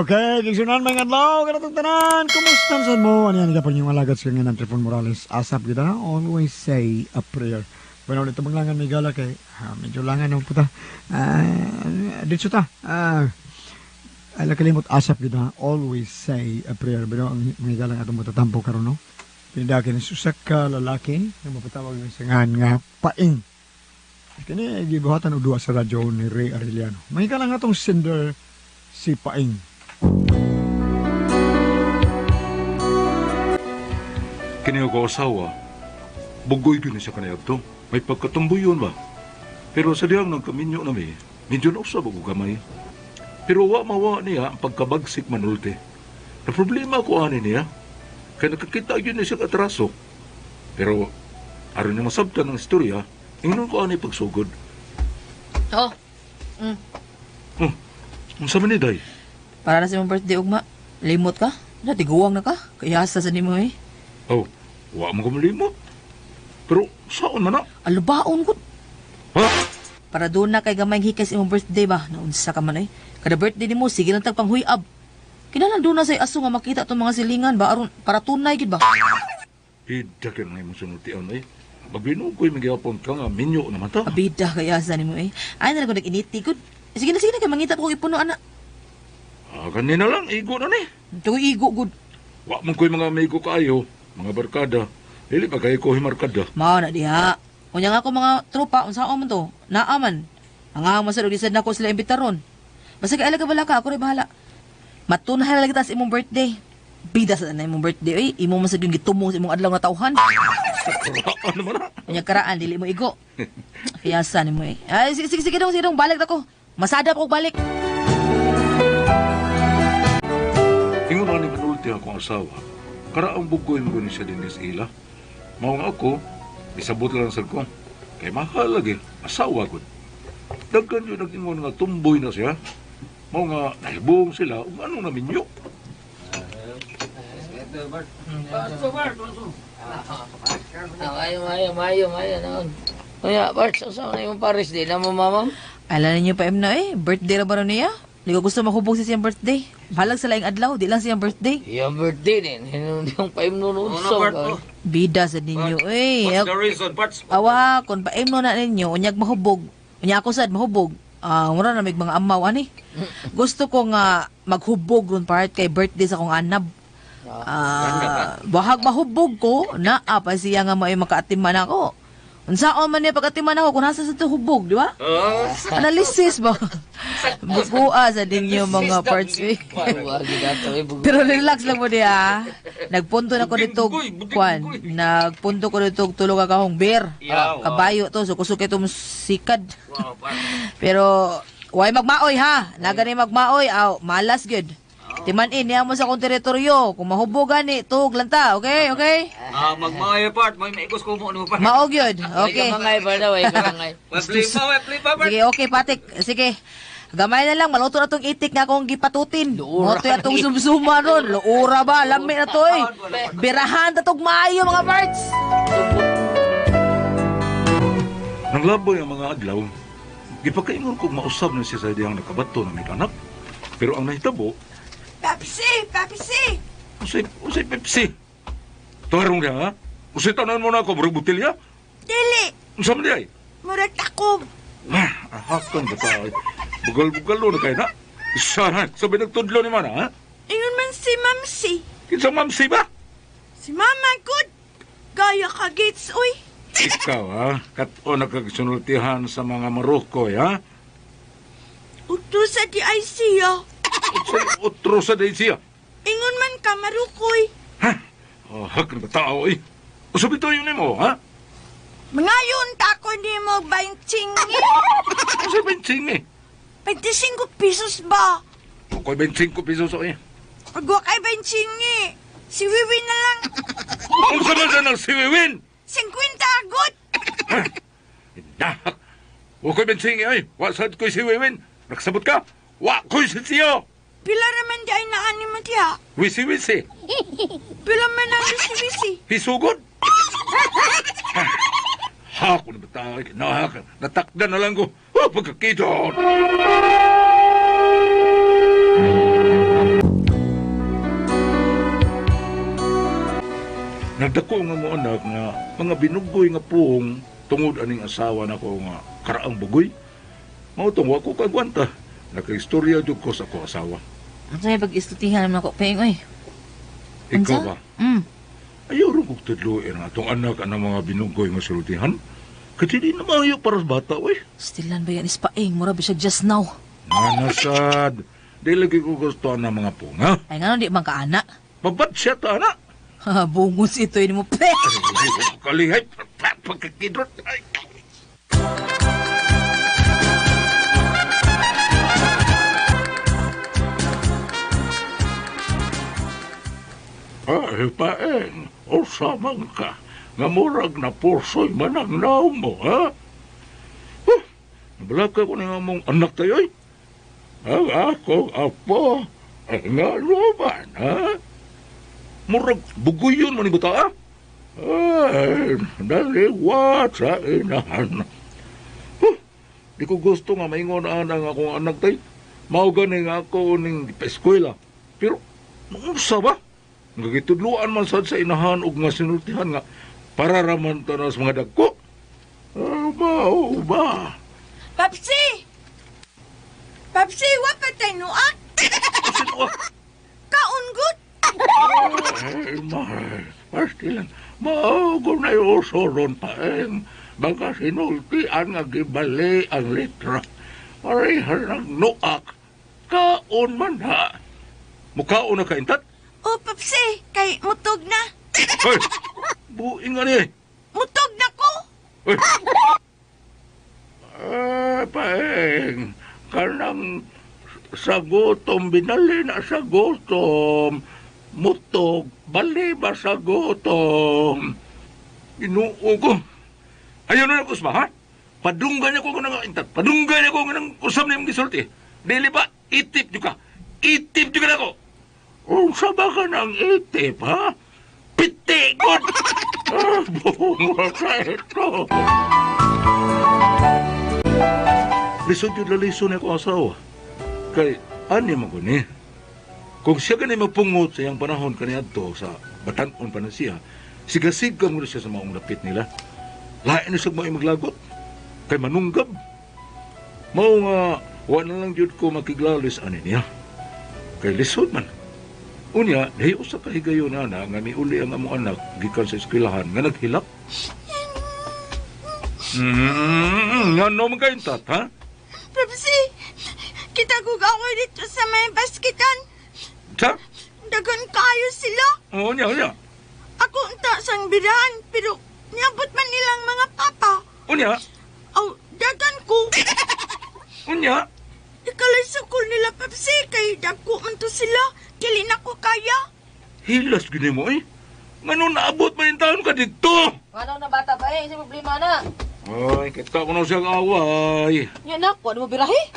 Okay, kigsunan mga adlaw, kanatong tanan. Kumusta na sad mo? Ano yan, kapag yung alagad sa nga ng Trifon Morales. Asap kita, always say a prayer. Bueno, dito maglangan may gala kay, medyo langan ng puta. Dito ta. Ala kalimot asap kita, always say a prayer. Pero ang mga galang atong matatampo karon, no? Pinidakin, usa ka lalaki nga mapatawag ng sangan nga Paing. Kini gibuhatan og duwa sa radyo ni Ray Arellano. May galang atong sender si Paing. Kini ko asawa, bugoy gyud ni siya kaniadto. May pagkatumbuyon ba? Pero sa dihang nagkaminyo nami, medyo nausab og gamay. Pero wa mawa niya ang pagkabagsik manulti. Na problema ko ani niya, kay nakakita gyud ni siya atraso. Pero aron niya masabtan ang istorya, ingnon ko ani pagsugod. Oh. Oh, unsa man ni day? Para na sa imong birthday ugma. Limot ka? Natiguwang na ka? Kaya sa nimo eh. Oh, wa man ko malimot. Pero saon man na? Alubaon ko. Ha? Para doon na kay gamay hikay sa imong birthday ba? Naunsa ka man eh. Kada birthday nimo sige lang tag panghuyab. Kinahanglan doon na say aso nga makita tong mga silingan ba aron para tunay gid ba? Ida kay mga imong sunultian eh. Magbinuog ko'y magyapon ka nga minyo naman ta. Abida kaya sa nimo eh. Ay na lang ko nag-initi gud. Sige na kay mangita pa ko ipuno ana. Ah, kanina lang igo na ni. Tuoy igo gud. Wa man ko'y mga amigo kaayo, mga barkada. Dili pa kayo ko himarkada. Mao na diha. Unya nga ako mga tropa, unsaon man to? Naa man. Ang man sa lisad nako sila imbitaron. Basta kay alaga bala ka, ako ray bahala. Matunhay lagi ta sa imong birthday. Bida sa na imong birthday oy, imo man sa gyud gitumong sa imong adlaw nga tawhan. Ano man na? Unya karaan dili mo igo. Kaya sa nimo eh. Ay sige sige sige dong, sige dong, balik na ko. Masada pa ko balik. Ingon na ni manulti akong asawa. Karaang bugoy mo ni siya din sa ila. Mao nga ako, isabot lang sa ko. Kay mahal lagi, asawa ko. Daghan yun nag-ingon nga tumboy na siya. Mao nga nahibong sila ug anong naminyo. Mayo, mayo naon. Kuya, Bart, sa na yung Paris di na mo mamam? Ala ninyo pa na eh, birthday ra ba ron niya? Di ko gusto mahubog sa siyang birthday. Balag sa laing adlaw, di lang siyang birthday. Yung birthday din, yung paimno Ano, Bart? Oh. Bida sa ninyo eh. What's the reason, Bart? Awa, kung paimno na ninyo, unyag mahubog. Unya ako sad mahubog. Mura na mig mga amaw ani. Gusto ko nga maghubog ron part kay birthday sa akong anab. Bahag mahubog ko, naa pa siya nga may makaatiman ako. Unsaon man niya pagatiman ako kung nasa sa to hubog, di ba? Oh, Analysis ba? Bukua sa ninyo mga parts. Eh. Pero relax lang mo diya. Nagpunto na ko dito, kwan. Nagpunto ko dito tulog ka kahong beer. Kabayo to, so kusog itong sikad. Pero, way magmaoy ha. Naga ni magmaoy, aw, malas good. Timanin niya mo sa akong teritoryo. Kung mahubog gani, tuhog lang ta. Okay, okay? Magmaoy, Bart. May maikos ko mo ano, Bart. Maog yun. Okay. Way kamangay, Bart. Way kamangay. Way play pa, Bart. Sige, okay, Patik. Sige. Gamay na lang, maluto na tong itik nga akong gipatutin. Moto atong sumsuma ron. Luura ba? Lami na to eh. Birahan ta tog maayo mga parts. Nanglaboy ang mga adlaw, gipakaingon kong mausab na siya sa diyang nakabato na may anak. Pero ang nahitabo, Pepsi! Pepsi! Usay Pepsi. Tuwarong niya, ha? Usay tanan mo na ako, murag butilya? Dili! Unsa man di ay? Murag takob! Ahakan ba ta? Bugal-bugal na kayo na. Sana, sabi nagtudlo ni mana, ha? Ingon man si Mamsi. Kinsa Mamsi ba? Si Mama, good! Gaya ka, Gates, uy! Ikaw, ha? Kato nagkagsunultihan sa mga Marokoy, ha? Utro sa di ay siya. Usay utro sa di siya. Ingon man ka, Marukoy. Ha? Oh, hak na tao, eh. Usabi to yun mo, ha? Mangayon ta ko ni mo 25. Usay 25, eh. 25 pesos ba? Ako'y 25 pesos, eh. Pagwa kay 25. Si Wiwin na lang. Unsa man siya ng si Wiwin? 50 agad. Dahak. Wako'y 25, ay. Wasad ko'y si Wiwin. Nagsabot ka? Wa ko'y si Siyo. Pila raman di ay naani mo diha. Wisi-wisi. Pila man ang wisi-wisi. Hisugod. Hako na ba tayo? Nahak. Natakda na lang ko. Oh, pagkakidon. Nagdako nga mo anak nga mga binugoy nga puong tungod aning asawa nako nga karaang bugoy. Mao tong wa ko kagwanta. Nakaistorya jud ko sa ako asawa. Ang sa'yo pag-istutihan naman ako, Peng, oy. Ikaw Unsa? ba? Mm. Ayaw rin kong tudluin ang atong anak ang mga binugoy nga sultihan. Kasi di na maayo para sa bata, uy. Stilan ba yan ispaing? Mura ba siya just now? Nanasad. Di lagi ko gusto ang mga punga. Ay, nga di man ka, anak. Babad siya ta, anak. Bungos ito, ini mo, pe. Kalihay, pagkakidrot. Ay. Ay, paeng, usa man ka. Nga murag na pursoy man ang naong mo, ha? Huh, nabalaka ko na nga mong anak tayo, ay. Ang akong apo, ay nga luman, ha? Murag buguyon man ni buta, ha? Ay, naliwat sa inahan. Huh, di ko gusto nga maingon ang akong anak tay. Mao gani nga ako ning eskwela. Pero, unsa ba? Nga gitudloan man sad sa inahan og nga sinultihan nga para raman ta na sa mga dagko. Ah, mao ba? Papsi! Papsi, wa pa tayo nuak. Sino? Kaungot. Ay, mahal. Pastilan. Mao ko na yung usoron paeng. Baka sinultian nga gibali ang litra. Parehan ng nuak. Kaon man ha. Mukaon na kaintat? O, Papsi, kay mutog na. Ay, buing nga ni. Mutog na ko. Ay, ay paeng. Kanang sa gutom, binali na sa gutom. Mutog, bali ba sa gutom? Ginoo ko. Ayaw na ako ha? Padunggan niya ko ng intat. Padunggan niya ko ng usap na yung gisulti. Dili ba, itip nyo ka. Itip nyo ka na ako. Unsa ba ka ng itip, ha? Pitikot! Ah, bungo sa ito. Lisod yun laliso na ako asawa. Kay, ani mo ko ni. Kung siya gani mapungot sa iyang panahon kaniadto sa batanon pa na siya, sigasig mo siya sa maong lapit nila. Lain na siya maong maglagot. Kay manunggab. Mao nga, wa na lang jud ko makiglalis ani niya. Kay lisod man. Unya, dahi usa ka higayon na nga miuli ang among anak gikan sa eskwelahan nga naghilak. Ngano man kayo tat, ha? Papsi, kita ko gawin dito sa may basketan. Sa? Dagan kayo sila. Oo, unya, unya. Ako unta sang birahan, pero niabot man nilang mga papa. Unya, Aw, dagan ko. unya. Ikalay sukol nila, Papsi, kay dagko man to sila. Dili na ko kaya. Hilas gini mo eh. Ngano naabot man yung taon ka dito? Ano na bata pa eh, sa problema na. Ay, kita ko na siyang away. Nya nak, ano mo birahe?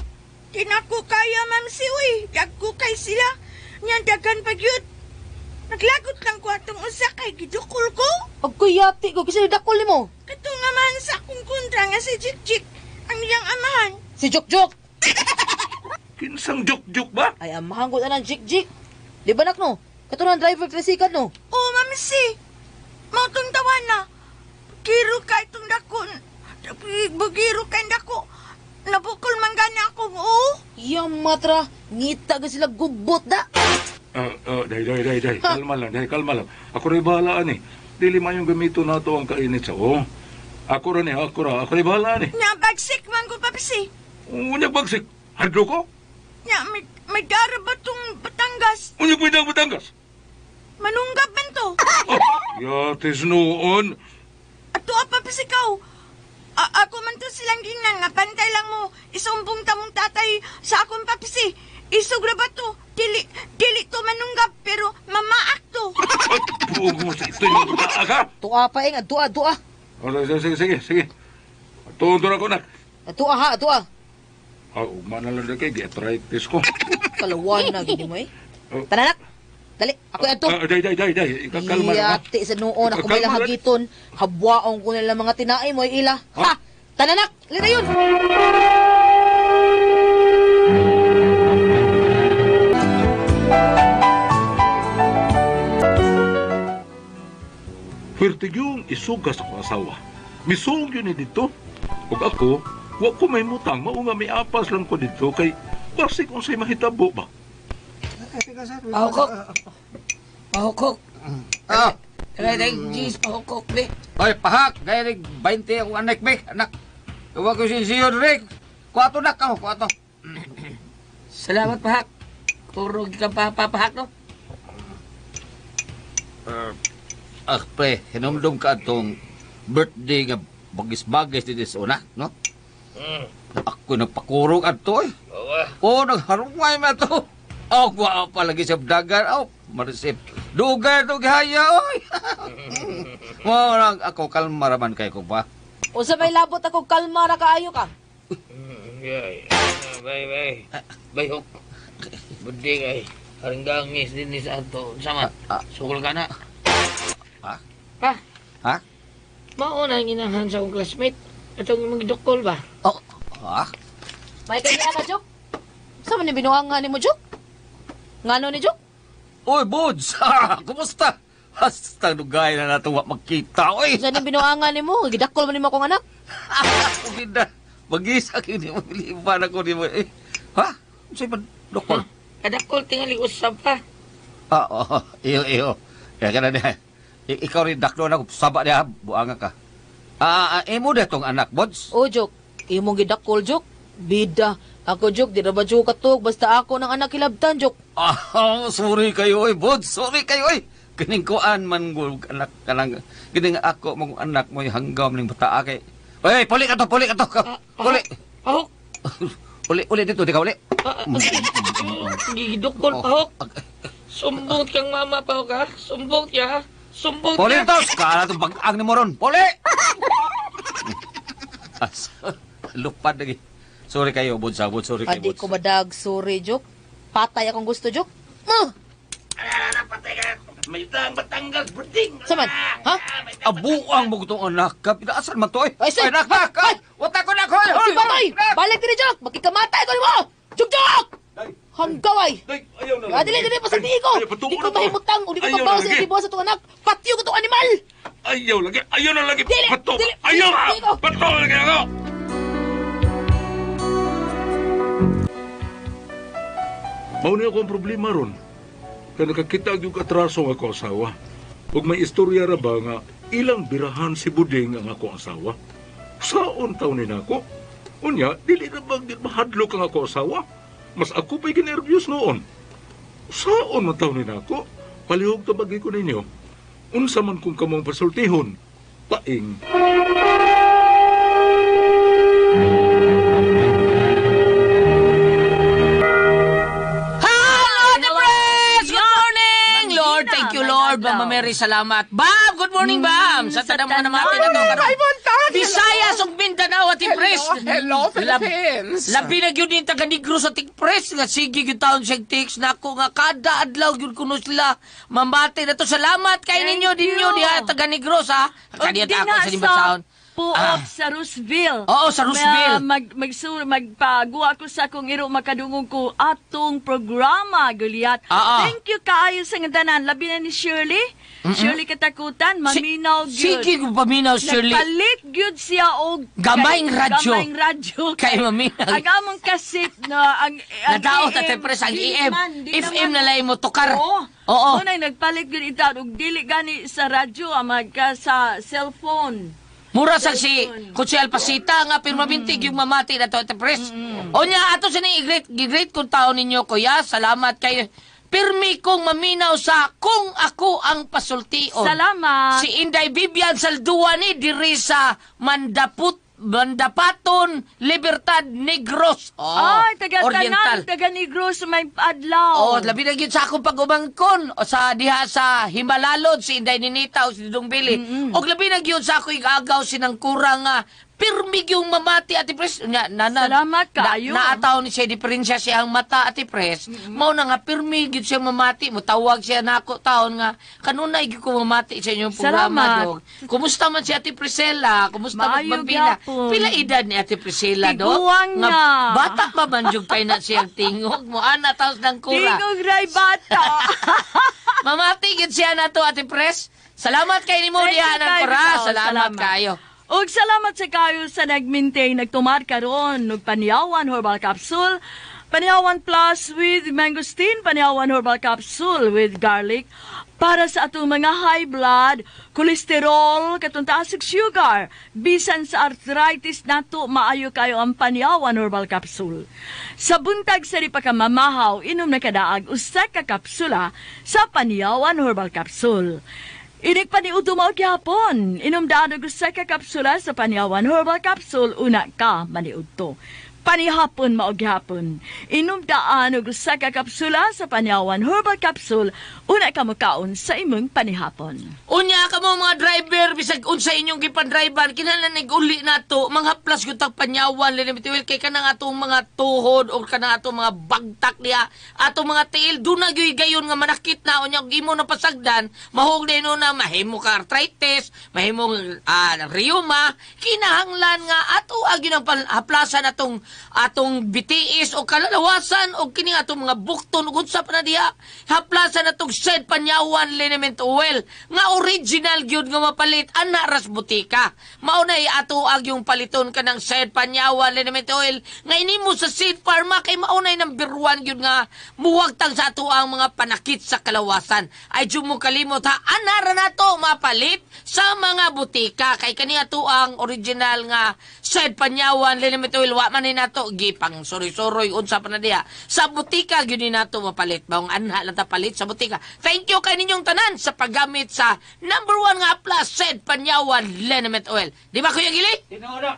Di na ko kaya, Ma'am si Uy. Dagko kay sila. Nya dagan pag yun. Naglagot lang ko atong usa kay gidukol ko. Pagkuyati ko, kasi dakol nimo. Kato nga man sa akong kontra nga si Jik-Jik, ang iyang amahan. Si Jok-Jok. Kinsang juk-juk ba? Ay, amahan ko na ng Jik-Jik. Di ba nak no? Kato na ang driver tricycle no? O, Ma'am si, mautong tawa na. Bugiro ka itong dako. Bugiro ka dako. Nabukol man gani akong oo. Yang matra, ngita ka sila gubot da. Day, day, day, day. Kalma lang, day, kalma lang. Ako rin bahalaan eh. Dili man yung gamito na to ang kainit sa o. Ako rin eh, ako ra. Ako rin bahalaan eh. Nya, bagsik man ko, Papsi. Unya bagsik. Hadlo ko? Nya, may dara ba tong Batangas? Unya pwede ang Batangas? Manunggap man to. Oh, yatis noon. Ato apa pa sikaw. Ako man to silang gingnan nga pantay lang mo. Isumbong tamong tatay sa akong papsi. Isugra ba to? Dili, dili to manunggap pero mamaak to. Ay, buong mo sa ito yung ka. Tuwa pa eh, tuwa, tuwa. Oh, sige, sige, sige. Tuon to na ko, nak. Tuwa ha, tuwa. Ah, ugma na lang na kay arthritis ko. Kalawan na, gini mo eh. Oh. Tara nak, dali, ako ato. Ah, day, day, day, day. Ikakalma lang, ha? Iyati sa noon, ako may Ikakalma lang. lahagiton. Habwaong ko nila mga tinae mo, ila. Ha! Tananak! Lina yun! Perti yung isugas ako asawa. Misuong yun ni dito. Ug ako, wa ko may mutang, mao nga may apas lang ko dito kay basig unsay mahitabo ba. Pahukok. Pahukok. Ah, Kaya dahil jeez, pahukok, be. oy, pahak. Gaya rin 20 akong anak, be. Anak. Huwag ko sinsiyo, Rick. Kuwato na ka, kuwato. Salamat, pahak. Kurog ka pa, papahak, no? Ah, pre, hinumdum ka atong birthday nga bagis-bagis dito sa una, no? Ako nagpakurog adto eh. Oo, nagharumay man to. Oh, wa pa lagi sa dagan. Oh, marisip. Dugay to gihaya, oy. Mo lang ako kalma raman kay ko ba. Unsa may labot ako kalma ra kaayo ka. Bay, bay, bay. Bay, hok. Budi kay. Haringgangis din ni sa ato. Sama, sukol ka na. Ha? Pa? Ha? Mao na ang inahan sa akong classmate. Atong imong gidukol ba? Oh, ha? May kanya ka, Jok? Sa man ni binuanga ni mo, Jok? Ngano ni Jok? Oy, Buds! Kumusta? Hasta dugay na nato wa magkita, oy. Sa ni binuanga ni mo? Gidakol man nimo akong anak. Gina, magisa kini mo liban ako nimo. Eh, ha? Unsay man dokol? Kadakol tingali usab pa. Ah, oo, iyo iyo. Kaya kana niya. Ikaw rin daklo na saba niya buanga ka. Ah, imo na tong anak, Buds. O, Jok, imong gidakol, Jok. Bida. Ako, Jok, di na ba Jok katog? Basta ako ng anak hilabtan, Jok. Ah, sorry kayo oy, Buds. Sorry kayo oy. Kining kuan man gud anak kanang kining ako mong anak mo hanggam ning bata kay. Oy, puli ka to, puli ka to. Puli. Pahok. Uli, uli dito, di ka uli. Gidukol, pahok. Sumbong kang mama, pahok, ha? Sumbong ya. Sumbong Puli ya. dito! Kala itong bag-ang ni Moron. Puli! As, lupad lagi. Sorry kayo, Buds. ah, Buds. Sorry kayo, Adi Buds. ko madag, sorry, Jok. Patay akong gusto, Jok. Ah! May tang Batangas, buding. Saman? Ha? Abuang mo itong anak ka. Pinaasan man to eh. Ay, sir! Ay, nak, nak! Ay, wata ko nak! Hoy, hoy! Ay, patay! Balik diri, Jok! Makikamatay ko nimo! Jok, Jok! Hanggaway! Day, ayaw na Ah, dili, dili, pasagdi ko! Ayaw, patuo Di ko na to. mahimutang, o di ko Ayaw na mabaw sa lagi. igibuha sa itong anak. Patyo ko itong animal! Ayaw lagi, ayaw na lagi. Dili, Pato. dili, Ayaw dili, na. dili ko. Pato lagi ako. Mao ni ako ang problema ron. Kaya nakakita yung atraso ng ako asawa. Ug may istorya ra ba nga ilang birahan si Buding ang ako asawa. Saon taon ni nako? Unya, dili ra ba gyud mahadlok ang ako asawa? Mas ako pa'y ginervyos noon. Saon man taon ni nako? Palihog tabagi ko ninyo. Unsa man kung kamong pasultihon, paing. Hello, the press! Good morning! Lord, thank you, Lord. Mama Mary, salamat. Bam! Good morning, Bam! Sa tanang mga namati na to. Karon. Visayas ug Mindanao at Press. Hello, Philippines! Labi na gyud ni taga Negros at Press nga sige gyud taon siyang text nako nga kada adlaw gyud kuno sila mamati na to. Salamat kay ninyo dinyo diha taga Negros ha. Kaniya ta ako sa Limbasahon. Puok sa Roosevelt. Oo, sa Roosevelt. Magpaguwa ko sa akong iro makadungog ko atong programa, Goliath. Oo. Thank you kaayo sa nga tanan. Labi na ni Shirley. Shirley Katakutan, maminaw gyud. Sige gyud paminaw Shirley. Nagpalit gyud siya og Gamayng radyo. Gamayng radyo. Kay maminaw. Ang among kasit na ang Nadaot AM, at press ang dili EM. man, di FM naman. na lang mo tukar. Oo. Oo. Unay nagpalit gyud itaw og dili gani sa radyo ang magka sa cellphone. Mura sa si Kutsi Alpasita nga pero mabintig yung mamati na to at press. Onya ato sa i-greet gi-greet kung tao ninyo kuya. Salamat kayo. Pirmi kong maminaw sa kung ako ang pasultion. Salamat. Si Inday Vivian Saldua ni diri sa Mandaput Mandapaton, Libertad Negros. Oh, Ay, taga Oriental. tanan, taga Negros may adlaw. Oo, labi na gyud sa akong pag-umangkon o sa diha sa Himalalod si Inday Ninita o si Dudong Bili. Og labi na gyud sa ako igagaw sinangkura nga pirmi yung mamati Ate Pres. Nya, na, na, Salamat kaayo. Na, naataw ni siya diferensya siyang mata Ate Pres. Mao na nga pirmi gyud siya mamati. Mutawag siya nako taon nga kanunay gyud ko mamati sa inyong programa Salamat. dog. Kumusta man si Ate Priscilla? Kumusta man Maayo Mambila? gyapon. Pila edad ni Ate Priscilla do? Tiguang Nga na. Bata pa man jud kay na siyang tingog mo ana taos ng kura. Tingog ray bata. Mamati gid siya na to Ate Pres. Salamat kay nimo Thank diha you ng kayo, Kora. bitaw. Salamat kayo. Ug salamat sa kayo sa nag-maintain, nagtumar karon og Panyawan Herbal Capsule, Panyawan Plus with mangosteen, Panyawan Herbal Capsule with garlic para sa atong mga high blood, cholesterol, katong taas og sugar, bisan sa arthritis nato, maayo kayo ang Panyawan Herbal Capsule. Sa buntag sa di pa ka mamahaw, inom na kadaag usa ka kapsula sa Panyawan Herbal Capsule. Inig pa ni mao gihapon. Inom daan og usa ka kapsula sa Panyawan Herbal Capsule, una ka maniudto. Panihapon mao gihapon. Inom daan og usa ka kapsula sa Panyawan Herbal Capsule, una ka mokaon sa imong panihapon. Unya ka mo mga driver, bisag unsa inyong gipan-driver, kinahanglan nig-uli nato, manghaplas gyud tag Panyawan liniment oil kay kanang atong mga tuhod o kanang atong mga bagtak diha, atong mga tiil duna gyud gayon nga manakit na. Unya ug imo na pasagdan, mahug na na mahimo ka arthritis, mahimo rheuma. Kinahanglan nga ato agi ng haplasan atong atong bitiis o kalalawasan o kini atong mga bukton ug unsa pa na diha. Haplasan atong said Panyawan liniment oil nga original gyud nga mapalit ana ras butika. Mao na ato ag yung paliton kanang said Panyawan liniment oil nga inimo sa Seed Pharma kay mao na number 1 gyud nga muwagtang sa ato ang mga panakit sa kalawasan. Ay jud mo kalimot ha, ana ra nato mapalit sa mga butika kay kani ato ang original nga said Panyawan liniment oil, wa man ni nato gipang suroy-suroy unsa pa na diha. Sa butika gyud ni nato mapalit, maong anha lang ta palit sa butika. Thank you kay ninyong tanan sa paggamit sa number 1 nga plus said Panyawan liniment oil. Di ba, Kuya Gili? Tinuod na.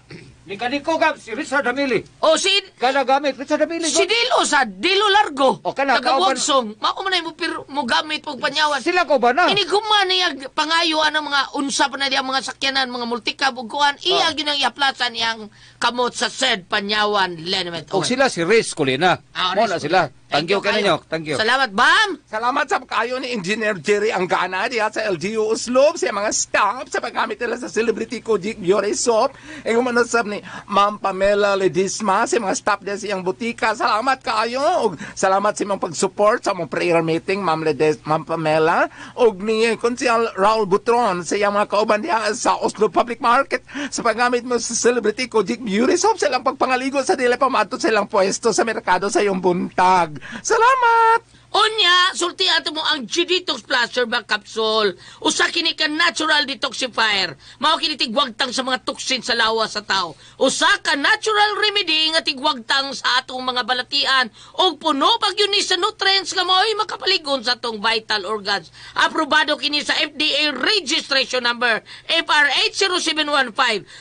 Likaniko ka, si Richard Hamili. O si Kada gamit, Richard Hamili. Si Dilo sa Dilo Largo. O, kana, Taga kauban- Wagsong. Mao man ay mo pir, mo gamit og Panyawan. Sila ko ba na? Iniguma niya pangayo ang mga unsa pa na diya mga sakyanan, mga multicab ug kuan, iya gyud ang iaplasan iyang kamot sa said Panyawan liniment O oil. sila si Riz Colina. Ah, Mo na Riz. sila. Thank you kayo. kaninyo. Thank you. Salamat, Bam. Salamat sa kayo ni Engineer Jerry Angana diha sa LGU Oslob, sa mga staff sa paggamit nila sa Celebrity Kojic Biore Soap. E sab ni Ma'am Pamela Ledisma sa mga staff diha sa iyang butika. Salamat kayo. Ug salamat sa imong pag-support sa among prayer meeting, Ma'am Ledes, Ma'am Pamela. Ug ni Konsehal Raul Butron sa iyang mga kauban diha sa Oslo Public Market sa paggamit mo sa Celebrity Kojic Beauty Soap sa ilang pagpangaligo sa dili pa maadto sa ilang pwesto sa merkado sa iyong buntag. Salamat! Unya, sulti ato mo ang G-Detox Plus Herbal Capsule. Usa kini ka natural detoxifier. Mao kini tigwagtang sa mga toxin sa lawas sa tao. Usa ka natural remedy nga tigwagtang sa atong mga balatian ug puno pag yun ni sa nutrients nga mao'y makapaligon sa atong vital organs. Aprobado kini sa FDA registration number FR80715.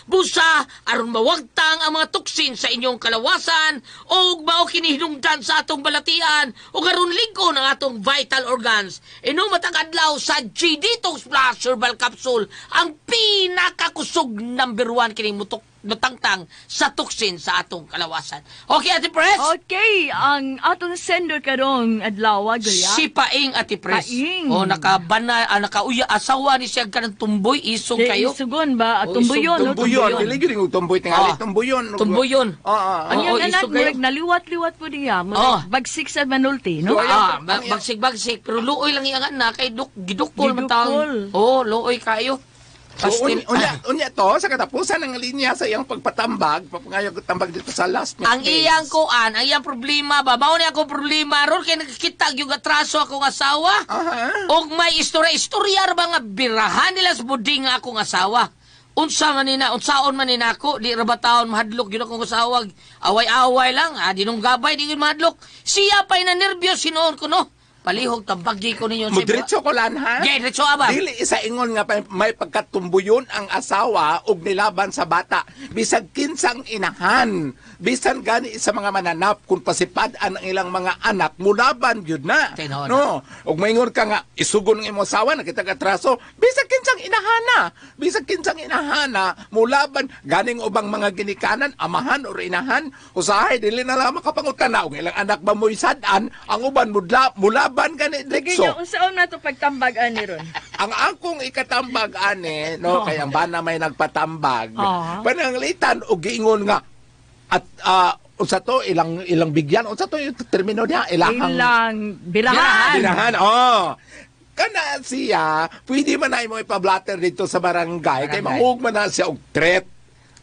Busa aron mawagtang ang mga toxin sa inyong kalawasan ug mao kini hinungdan sa atong balatian ug aron lig-on ang atong vital organs. Inom matag adlaw sa G-Detox Plus Herbal Capsule, ang pinakakusog number 1 kining mutok mutangtang sa toxin sa atong kalawasan. Okay, Ate Pres? Okay, ang atong sender karong adlaw, Gulya. Si Paing, Ate Pres. Paing. O nakabana, nakauya asawa ni siya kanang tumboy isog Kay kayo. Isugon ba? Oh, Tumbuyon, no? Tumbuyon. Dili gyud yung tumboy tingali Ah. tumbuyon. Tumbuyon. Oo. Ang Oo, iyang anak, isog kayo. murag naliwat-liwat po niya. Oh. Murag bagsik sa manulti, no? Bagsik-bagsik pero luoy lang iyang anak kay duk gidukol man Gidukol. taon. Oh, luoy kayo. So, Pastil. unya to, sa katapusan ng linya sa iyang pagpatambag, papangayo ko tambag dito sa last Ang message. iyang kuan, ang iyang problema ba? Mao ni akong problema ron kay nakakita yung atraso akong asawa. Og may istorya-istorya ra ba nga birahan nila sa buding nga akong asawa. Unsa man nina, unsaon man nina ako, di ra ba taon mahadlok gyud akong asawa. Away-away lang, dinung gabay di gyud mahadlok. Siya pa'y na nervyos hinuon ko, no. Palihog tambagi ko ninyo sa Mudritso ko lan, ha? Yeah, diretso aba. Dili isa ingon nga may pagkatumbuyon ang asawa og nilaban sa bata. Bisag kinsang inahan, bisan gani sa mga mananap kung pasipad-an ang ilang mga anak, mulaban gyud na. Tinuod. No, ug maingon ka nga isugon ang imong asawa nakita ka atraso, bisag kinsang inahana, bisag kinsang inahana, mulaban ganing ubang mga ginikanan, amahan or inahan, usahay dili na lang makapangutana og ilang anak ba mo'y sad-an, ang uban mudla, mulaban gani Lagi diretso. niya, unsaon na to pagtambag ani ron? Ang akong ikatambag ane, no, kay ang bana may nagpatambag. Pananglitan og giingon nga at unsa to ilang ilang bigyan, unsa to yung termino niya, ilahang Ilang birahan. birahan. Oh. Kana siya, pwede man na imo ipablatter dito sa barangay, kay Barangay. mahug man na siya og threat.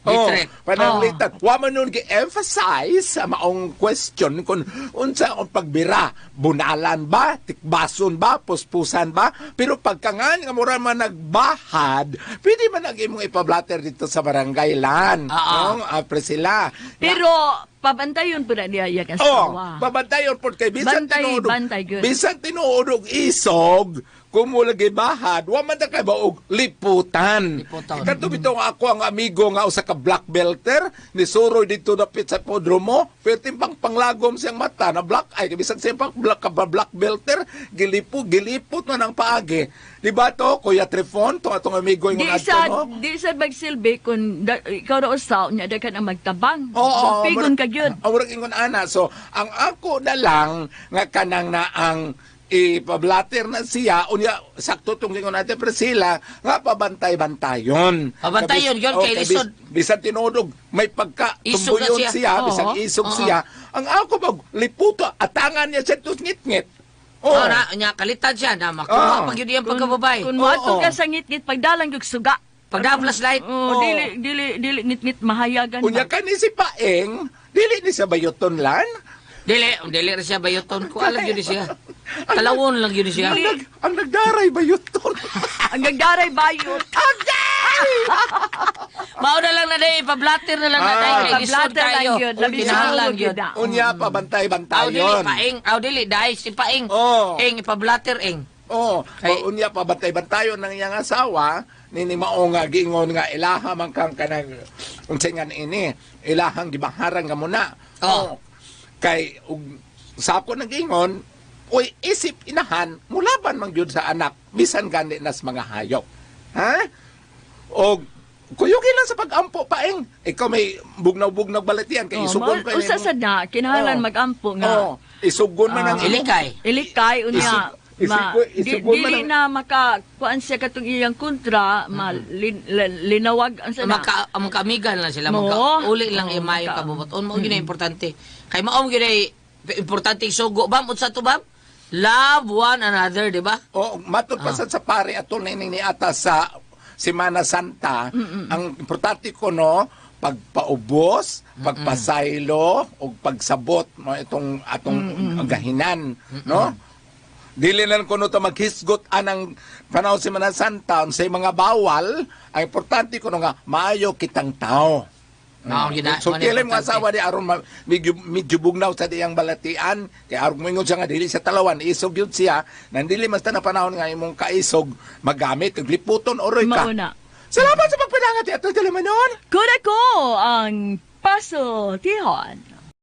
Oh, Gi-threat. pananglitan. Wa man nun gi-emphasize sa maong question kung unsa ang pagbira, bunalan ba, tikbason ba, puspusan ba, pero pagka nga mura man nagbahad, pwede man ang imong ipablatter dito sa barangay lan. Oo. No, Priscilla. Pero pabantayon po na niya iyang Oh, asawa. babantayon pod kay bisan Bantay, tinuod. bantay, gyud. Bisan tinuod og isog, kung mo lagi bahad, wa man ta kay baog liputan. Liputan. Kadto bitaw nga ako ang amigo nga usa ka black belter ni suroy dito dapit sa podromo, pero timbang panglagom siyang mata na black eye kay bisan siyang pang black ka black belter, gilipo gilipot man ang paagi. Di ba to, Kuya Trifon, to atong amigo Di ingon adto sa no? di sa magsilbi kung da, ikaw ra usaw niya daghan ang magtabang. Oo, Pigon ka gyud. Murag ingon ana. So, ang ako na lang nga kanang na ang ipablatter na siya unya sakto tong ingon natin Priscilla nga pabantay-bantayon. Pabantayon yun, kay lisod. Bisan tinuod may pagka Isog na tumbuyon siya. siya, bisan Oo. isog Oo. siya. Ang ako bag liputo atangan niya sa ngit-ngit. Oh, Oo. na, nya kalitan siya na makuha Oo. pag yun iyang pagkababay. Kung moadto Oo. ka sa ngitngit pagdalang gyud suga. Pagda flashlight. Oh, Oo. dili dili dili ngitngit mahayagan. Unya ba? kani si Paeng, dili ni siya bayuton lan. Dili, dili ra siya bayuton ko alam yun siya. Talawon lang yun siya. Ang, ang nagdaray bayuton. Ang gagdaray bayot. Mao na lang na day, pablatter na lang na day kay lisod Pablatter lang kayo. yun. Labi Kinahanglan siguro yun. yun, ah. Unya Aw dili pabantay-bantayon. paeng, aw dili dai si paeng. Oo. Eng ipablatter eng. Oo, Kay- unya pa bantay-bantayon ng iyang asawa nini mao nga giingon nga ilaha man kang kanang unsay nga ini ilahang gibaharan nga muna. Oo. Kay ug sa ako nag-ingon, uy isip inahan mulaban man gyud sa anak bisan gani nas mga hayop. Ha? Og kuyugi lang sa pag-ampo paeng. Ikaw may bugnaw-bugnaw balatian kay Oh, isugon ma- kay usa sa na kinahanglan Oo. magampo nga. Oo, isugon man ang Ilikay. Ilikay unya ma isugon man dili ang- na maka kuan siya katong iyang kontra ma linawag ang sa na. Maka magkaamigan lang sila, Mo. magka uli lang Oo, imayo maka- kabubuton. Mao gyud na importante. Kay mao gyud ay importante sugo bam unsa to bam? Love one another, di ba? Oo, matod pa sa pare atol na ini ni ata sa Semana Santa, ang importante ko no, pagpaubos, pagpasaylo, ug pagsabot mo itong atong gahinan, no? Dili na lang kuno ta maghisgot anang panahon sa Semana Santa unsay mga bawal, ang importante kuno nga maayo kitang tao. Mao gyud na. So mao na kailan mga importante. asawa di aron medyo, medyo bugnaw sa diyang balatian kay aron moingon siya nga dili sa talawan isog yun siya nandili mas na panahon nga imong kaisog magamit ug liputon oroy ka. Mao na. Salamat sa pagpanangat ato Talamanon. Kuda ko ang Paso Tihon.